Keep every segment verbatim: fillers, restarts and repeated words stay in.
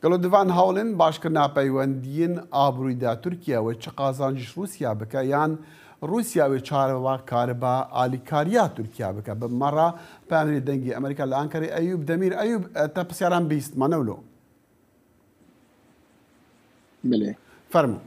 Gelo di van hawlên başkirina peywendiyên aborî de Tirkiye wê çi qazanc ji Rûsya bike, yan Rûsya wê çawa kariba alîkariya Tirkiye bike? Bi me re peyamnêrê Dengê Amerîka li Ankarê Eyûb Demîr. Eyûb, e, te pirsyaran bihîst, ma ne wilo? Belê. Fermo.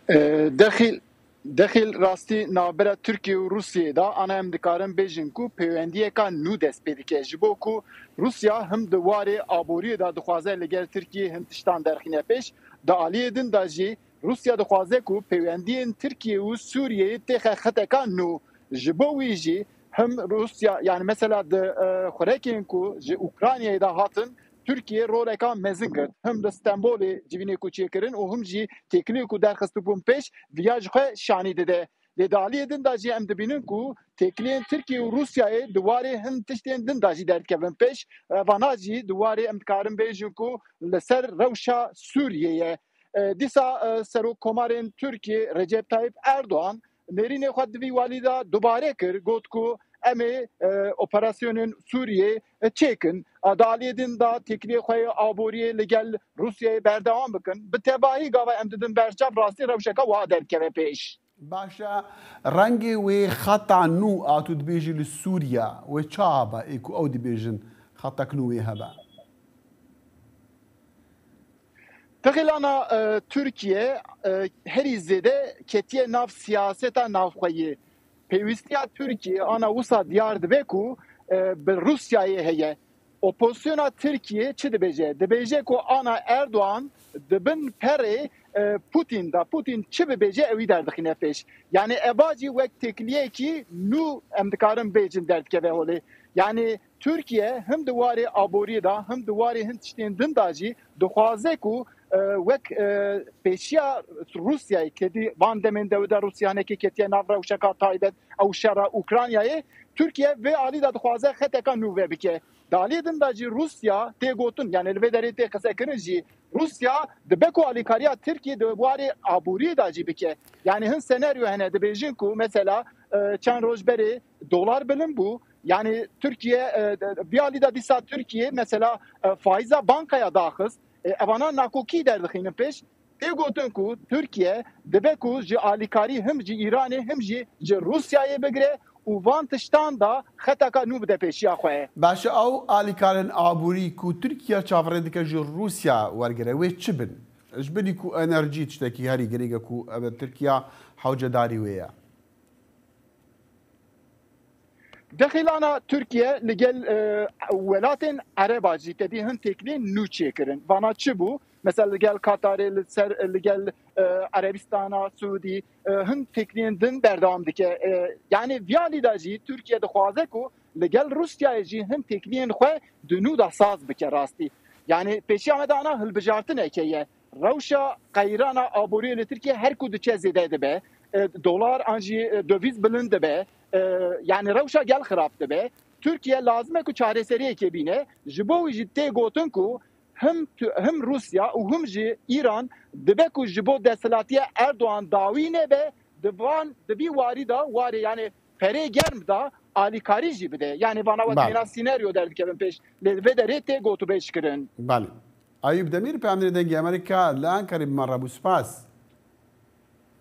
E, dexîl, dexîl rastî navbera Tirkiye û Rûsiyê de ana em dikarin bêjin ku peywendiyeka nû dest pê dike. Ji bo ku Rûsya him di warê aboriyê de dixwaze li gel Tirkiyê hin tiştan derxîne pêş, di aliyê din de jî Rûsya dixwaze ku peywendiyên Tirkiye û Sûriyeyê têxe xeteka nû. Ji bo wî jî him Rûsya, yani mesela di, e, xurekên ku ji Ukraynayê de hatin, Tirkiye roleka mezin girt. Him li Stenbolê civînê ku çêkirin û him jî têkiliyê ku derxistibûn pêş, viya ji xwe şanî dide. Lê di aliyê din de jî em dibînin ku têkiliyên Tirkiye û Rûsyayê di warê hin tiştên din de jî derdikevin pêş. E, vana jî di warê em dikarin bêjin ku li ser rewşa Sûriyê ye. E, dîsa, e, Serokkomarên Tirkiye Recep Tayyip Erdoğan nêrînê xwe di vî walî de dubare kir, got ku em ê, e, operasyonên Sûriyê, e, çêkin. A, di aliyê din de têkiliyê xwe yê aboriyê li gel Rûsyayê berdewam bikin. Bi tevahî gava em didin berçav rastî rewşeke wa derdikeve pêş. Baş e, rengê wê xeta nû a tu dibêjî li Sûriya wê çawa be, ê ku ew dibêjin xetek nû wê hebe? Dixilana, e, Tirkiye, e, herî zêde ketiye nav siyaseta navxweyî. Pêwîstiya Tirkiye ana wisa diyar dibe ku, e, bi Rûsyayê heye. Opozisyona Tirkiye çi dibêje? Dibêje ku ana Erdoğan di bin perê, e, Putin de, Putin çi bibêje ewî derdixîne pêş. Yani eva jî wek têkiliyekî nû em dikarin bêjin derdikeve holê. Yani Tirkiye him di warê aboriyê de, him di warê hin tiştên din de jî dixwaze ku, e, wek, e, pêşiya Rûsyayê, kedî van demên dewe de Rûsya hinekê ketiye nav rewşeka taybet, ew şera Ukraynayê, Tirkiye vê alî de dixwaze xeteka nû vebike. Di aliyê din de jî Rûsya tê gotin, yani li vê derê tê qisekirin jî, Rûsya dibe ku alîkariya Tirkiye di warê aboriyê de jî bike. Yani hin senaryo hene, dibêjin ku mesela, e, çend roj berê dolar bilind bû. Yani Tirkiye, e, vî alî de dîsa Tirkiye mesela, e, faiza bankaya daxist. E, evana nakokî derdixînin pêş. Tê gotin ku Tirkiye dibe ku ji alîkarî him ji Îranê him jî ji Rûsyayê bigire û van tiştan da xeteka nû bide pêşiya xwe. Baş e, ew alîkarên aborî ku Tirkiye çaverê dike ji Rûsya wergire, wê çi bin? Ji bilî ku enerjî tiştekî herî girîng e ku ev Tirkiye hewcedarî wê ye. Dexilana Tirkiye li gel, e, welatên Ereba jî tedî hin têkiliyên nû çêkirin. Vana çi bû? Mesela li gel Katarê, li ser, li gel, e, Erebistana Siûdî, e, hin têkiliyên din berdewam dike. E, yani vî alî de jî Tirkiye dixwaze ku li gel Rûsyayê jî hin têkiliyên xwe di nû de saz bike rastî. Yani pêşiya me de ana hilbijartineke ye. Rewşa qeyrana aboriyê li Tirkiye her ku diçe zêde dibe, e, dolar an jî, e, dovîz bilind dibe, e, yani rewşa gel xirab dibe. Tirkiye lazim e ku çareseriyekê bîne. Ji bo wî jî tê gotin ku him tu-, him Rûsya û him jî Îran dibe ku ji bo desthilatiya Erdogan dawî nebe, di van, di vî warî de warê, yani perê germ de alîkarî jî bide. Yani vana wek Belê. Mîna sîneryo derdikevin pêş. Lê li vê derê tê gotûbêj kirin. Belê. Eyûb Demîr, peyamnêrê Dengê Amerîka li Ankarê, bi me re bû. Spas.